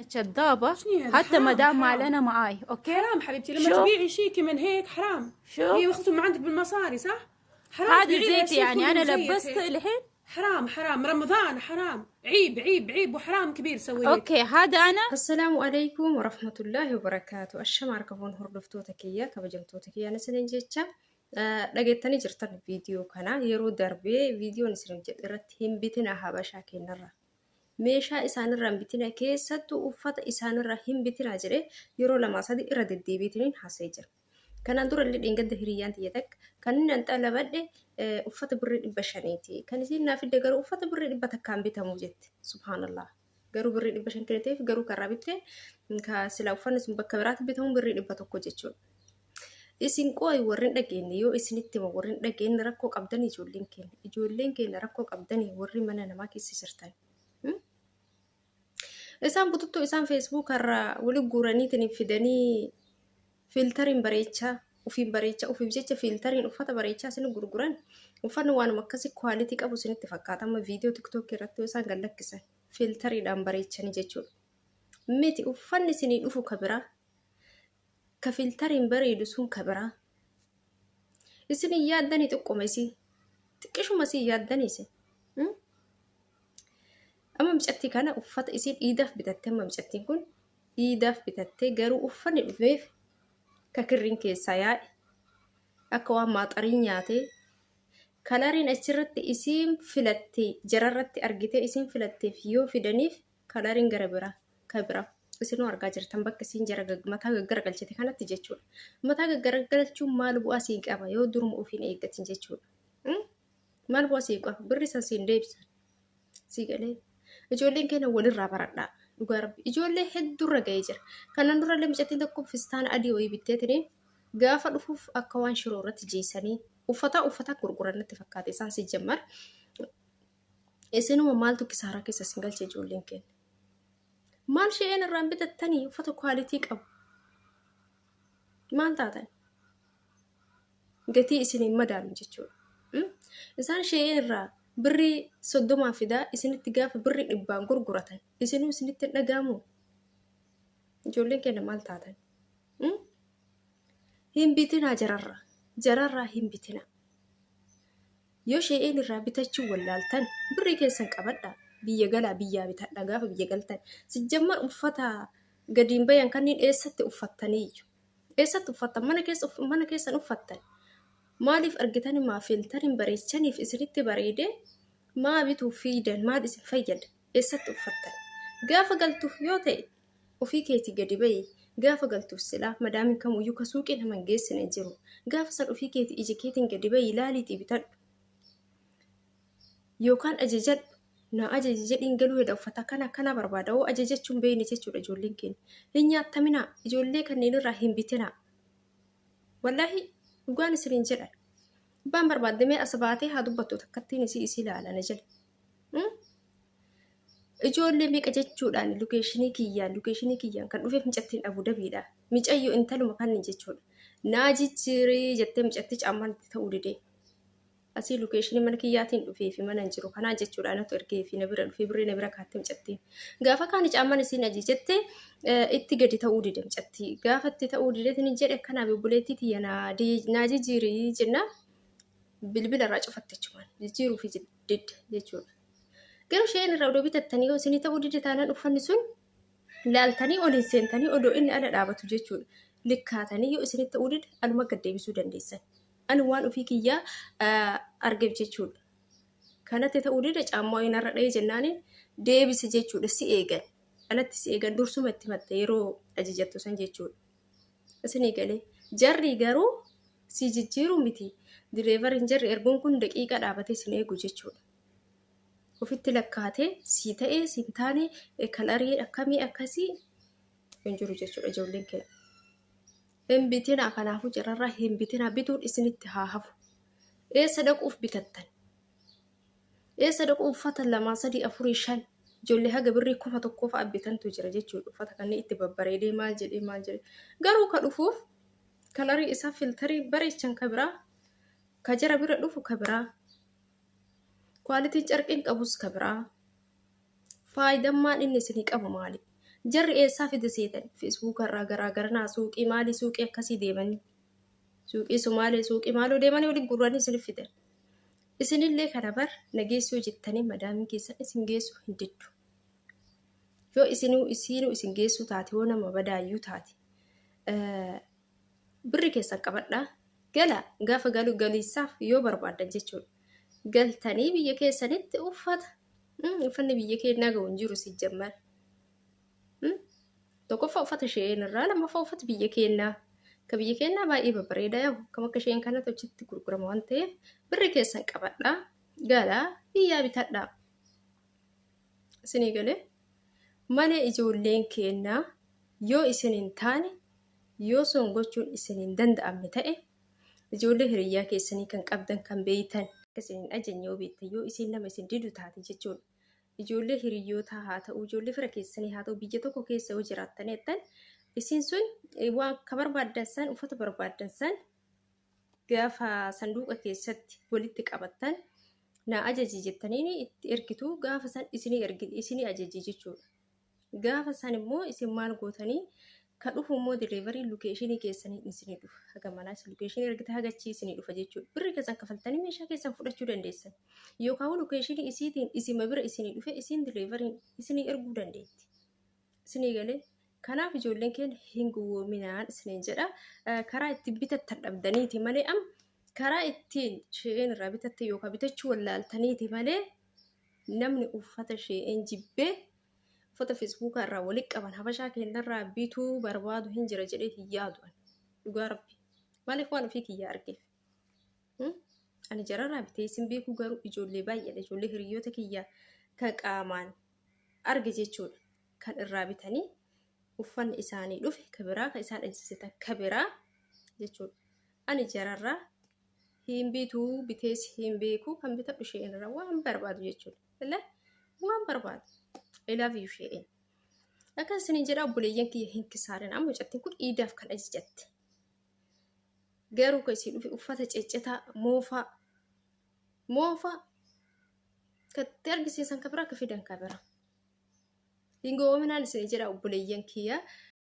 كذابة. شنو هذا؟ حتى حرام، ما دام حرام. معلنة معاي، okay. حرام حبيبتي، لما شو؟ تبيعي شيء من هيك حرام. شو؟ هي واخذته من عندك بالمصاري، صح؟ حرام هذا تبيعي لها زيت شيء يعني كله انا مزيت لبسته هيك. الحين. حرام حرام، رمضان حرام، عيب عيب عيب وحرام كبير سوي هيك. okay، هذا انا Assalaamu alaikum warahmatullaahi wabarakaatu. Ashama harka fuun hordoftoota kiyya, kabajamtoota kiyya, ana isinin jecha dhageettanii jirtan viidiyoo kana yeroo darbee viidiyoon isin jedhe irratti hin bitina habashaa kennarra. Meeshaa isaanirraa hin bitina, keessattuu uffata isaanirraa hin bitina jedhee yeroo lamaa sadii irra deddeebiitiin haasa'ee jira. Kanaan dura illee dheengadda hiriyyaan tiyya takka kan inni an xalabadhe uffata birrii 500ti. Kan isiin naa fidde garuu uffata birrii 100n bitamu jette. Subhaanallah. Garuu birrii 500 kenniteef, garuu karraa bitte ka silaa uffanni sun bakka biraatti bitamu birrii 100 jechuudha. Isin qooyi warri hin dhageenye yoo isinitti hima, warri hin dhageenye rakkoo qabdanii, ijoolleen keenya. Ijoolleen keenya rakkoo qabdanii, warri mana namaa keessa jirtan. Isaan bututtuu isaan Facebook irraa wali guuraniitiin fidanii filteriin bareechaa, ofiin bareechaa, ofiif jecha filteriin uffata bareechaa isin gurguran, uffanni waanuma akkasii quality qabu isinitti fakkaata. Amma viidiyoo TikTok irratti yoo isaan gad lakkisan filteriidhaan bareechanii jechuudha. Miti, uffanni isinii dhufu ka biraa, ka filteriin bareedu sun ka biraa. Isin hin yaaddanii xiqquma isii, xiqqishuma isii yaaddanii isin. Amma micattii kana uffata isiin iidaaf bitatte, amma micattiin kun iidaaf bitatte, garuu uffanni dhufeef ka kirriin keessaa yaa'e, akka waan maaxarii nyaatee, coloriin achirratti isiin filatte, jararratti argitee isiin filatteef yoo fidaniif coloriin gara biraa ka biraa. Isinuu argaa jirtan bakka isiin jara mataa gaggaragalchite kanatti jechuudha. Mataa gaggaragalchuun maal bu'aa siin qaba yoo duruma ofiin eeggatin jechuudha? Maal bu'aa siin qaba? Birri san siin deebisan. Sii galee, ijoolleen keenya walirraa baradhaa. Dhugaa rabbi ijoollee hedduurra ga'ee jira. Kanaan dura illee mucattiin tokko fistaana adii wayii bitteetiniin gaafa dhufuuf akka waan shiroo irratti jeessanii uffata uffata gurguran natti fakkaate isaan si jammar. Isinuma maaltu kisaaraa keessa isin galche, ijoolleen keenya? Maal Shein irraan bitattanii uffata quality qabu? Maal taatan? Gatii isin hin madaalu jechuudha. Isaan Shein irraa birrii 30 fidaa isinitti gaafa birrii 100n gurguratan isinuu isinitti hin dhaga'amu? Ijoolleen keenya maal taatan? Hin bitinaa jararraa. Jararraa hin bitinaa. Yoo Shein irraa bitachuu wallaaltan birrii keessan qabadhaa. Biyya galaa, biyyaa bitadhaa gaafa biyya galtan. Sijjammar uffata gadiin bayan kanneen eessatti uffattaniiyyu? Eessatti uffattan? Mana keessa mana keessan uffattan. Maaliif argitan maa filteriin bareechaniif isinitti bareedee maa bituuf fiidan, maal isin fayyada? Eessatti uffattan? Gaafa galtuuf yoo ta'e ofii keetii gadi bahi, gaafa galtuuf silaa madaamiin kamuyyuu ka suuqii nama hin geessine hin jiru. Gaafa san ofii keetii ija keetiin gadi bahi, ilaaliitii bitadhu. Yookaan ajajadhu. Naa ajaji jedhiin, galuu jedha, uffata akkana akkanaa barbaada hoo ajajachuun beeyne jechuudha ijoolleen keenya. Hin nyaattaminaa, ijoollee kanneen irraa hin bitinaa. Wallaahi dhugaan isiniin jedha. Abbaan barbaadde mee as baatee haa dubbattu, takkattiin isii isii ilaala na jala. Ijoollee meeqa jechuudhaan locationii kiyyaan kan dhufeef micattiin Abu Dabiidha. Micayyoo intaluma kanni jechuudha. Naa jijjiirii jettee micattii caammaan itti ta'uu didee. Asii locationii mana kiyyaatiin dhufee fi mana hin jiru kanaa jechuudha, anatu ergee fi na bira dhufee birrii na bira kaatte micattiin. Gaafa kaani caammaan isiin aji jettee itti gadi ta'uu dide micattii. Gaafa itti ta'uu dide ni jedhe kanaaf obboleettii tiyya naa jijjiirii jennaan bilbila irraa cufatte jechuudha. Jijjiiruu fi didde jechuudha. Garuu Shein irraa odoo bitattanii yoo isinii ta'uu dide taanaan uffanni sun laaltanii oliin seentanii odoo inni ala dhaabatu jechuudha. Likkaatanii yoo isinitti ta'uu dide aluma gad deebisuu dandeessan. Ani waan ofii kiyyaa argeef jechuudha. Kanatti ta'uu dide, caammaa wayii narra dha'ee jennaani deebise jechuudha, si eegan. Alatti si eegan, dursuma itti matte yeroo ajajattu san jechuudha. Isinii galee, jarri garuu si jijjiiruu miti. Driveriin jarri erguun kun daqiiqaa dhaabatee sin eegu jechuudha. Ofitti lakkaatee si ta'ee si hin taane, colorii akkamii akkasii hin jiru jechuudha ijoolleen keenya. Hin bitinaa, kanaafuu jararraa hin bitinaa, bituun isinitti haa hafu. Eessa dhaquuf bitattan? Eessa dhaquu uffata lamaa, sadii, afurii, shan, ijoollee haga birrii 1000 fa'a bitantu jira jechuudha. Uffata kanneen itti babbareedee maal jedhee maal jedhee. Garuu ka dhufuuf colorii isaa filterii bareechan ka biraa, ka jara bira dhufu ka biraa, qualityn carqiin qabus ka biraa. Faayidammaan inni isinii qabu maali? Jarri eessaa fide seetan? Feesbuuka irraa garaa garanaa suuqii maalii suuqii akkasii deemanii. Suuqii Sumaalee suuqii maaloo deemanii waliin gurranii isinif fidan. Isinillee kana bar na geessuu jettanii madaamiin keessan isin geessuu hin diddu. Yoo isinuu isiinuu isin geessuu taate yoo nama badaayyuu taate birri keessan qabadhaa gala gaafa galu galiisaaf yoo barbaaddan jechuudha. Galtanii biyya keessanitti uffata uffanni biyya keenyaa gahu hin jiru si jammar. Tokkoffaa uffata isheen irraa lammaffaa uffata biyya keenyaa. Ka biyya keenyaa baay'ee babbareedaa yaa'u akkam akka isheen kanatti achitti gurgurama waan ta'eef birri keessan qabadhaa galaa biyyaa bitadhaa. Isinii galee malee ijoolleen keenyaa yoo isin hin taane yoo son gochuun isin hin danda'amne ta'e ijoollee hiriyyaa keessanii kan qabdan kan beeytan akka isin hin ajajne yoo beektan yoo isin nama isin didu taate jechuudha. Ijoollee hiriyyootaa haa ta'u ijoollee fira keessanii haa ta'u biyya tokko keessa yoo jiraattan jettan isin sun waan ka barbaaddan san uffata barbaaddan san gaafa sanduuqa keessatti walitti qabattan naa ajaji jettaniin itti ergitu gaafa san isinii ergi isinii ajaji jechuudha. Gaafa san immoo isin maal gootanii ka dhufu immoo delivery locationii keessanii isinii dhufa. Haga manaa isin locationii ergite haga achii isinii dhufa jechuudha. Birri keessan kafaltanii meeshaa keessan fudhachuu dandeessan. Yookaan locationii isiitiin isima bira isinii dhufe isin deliveryn isinii erguu dandeetti. Isinii galee kanaaf ijoolleen keenya hin gowwoominaan isiniin jedha. Karaa ittiin bitattan dhabdaniiti malee am karaa ittiin Shein irraa bitatte yookaan bitachuu wallaaltaniiti malee namni uffata Shein jibbee uffata feesbuukaa irraa walitti qaban habashaa keenyarraa bituu barbaadu hin jira jedhee hin yaadu ani. Dhugaa rabbi. Maaliif waan ofii kiyyaa argeef. Ani jararraa bitee isin beekuu garuu ijoollee baay'eedha. Ijoollee hiriyoota kiyyaa kan qaamaan arge jechuudha. Kan irraa bitanii uffanni isaanii dhufe ka biraa kan isaan ajjeesitan ka biraa jechuudha. Ani jararraa hin bituu bitees hin beeku kan bitadhu isheen irraa waan barbaadu jechuudha. Illee waan barbaadu. I love you Shein. Akka isiniin jedha obboleeyyan kiyya hin kisaarin amma mucattiin kun iidaaf kan ajajatte. Garuu kan isii dhufe uffata ceccetaa moofaa moofaa kan itti argisiisan ka biraa ka fidan ka biraa. Hin gowwoominaan isin jedha obboleeyyan kiyya.